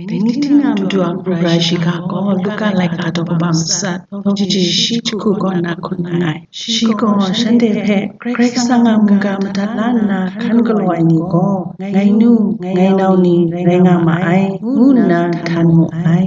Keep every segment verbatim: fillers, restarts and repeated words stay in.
Dai ni hte na matu a kabu gara shiga gaw Luka laika daw kaba matsat, daw kaji shi jahku kaw na hkun langai. Shi gaw shanhte hpe Karai Kasang a mungga madat la nna hkan galaw ai ni gaw, ngai nu, ngai nau ni rai nga ma ai, ngu nna htan mu ai.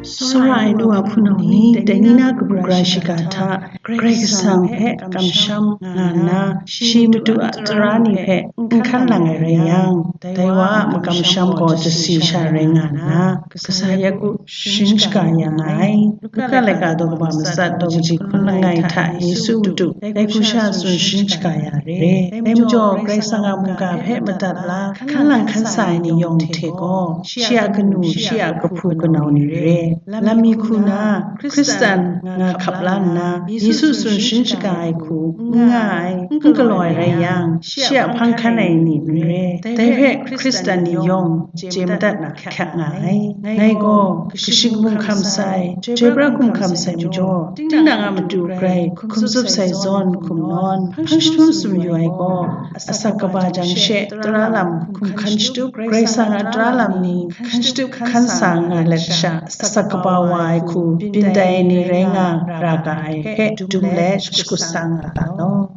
Tsawra ai nu a hpunau ni, dai ni na kabu gara shiga hta Karai Kasang hpe kamsham nga nna, shi matu a tara ni hpe n hkan lang ai rai yang, dai wa a makamsham gaw dasi sha rai nga nna, kasa ya ku sharin shaga ya nga ai. Luka laika daw kaba matsat, daw kaji hkun langai hta Yesu matu dai hku sha tsun sharin shaga ya re. Dai majaw, Karai Kasang a mungga hpe madat la hkan lang hkan sa ai ni yawng hte gaw, shi a kanu, shi a kahpu kanau ni re. Lam mi hku na, Hkristan nga hkap la nna, Yesu tsun sharin shaga ai hku n nga ai, n galaw ai rai yang, shi a hpang hkan ai ni n re. Dai hpe Hkristan ni yawng chye madat na hkyak nga ai. Ngai gaw, kashi hkum hkam sai, chyoi pra hkum hkam sai majaw, tinang a matu grai hkum tsup sai zawn hkum nawn, hpang jahtum tsun yu ai gaw, asak kaba jang she tara lam hkum hkan shatup, Karai Kasang a tara lam ni hkan shatup hkan sa nga let sha, asak kaba wa ai hku byin tai ai ni rai nga ra ga ai hpe dum let shakut sa nga ga law.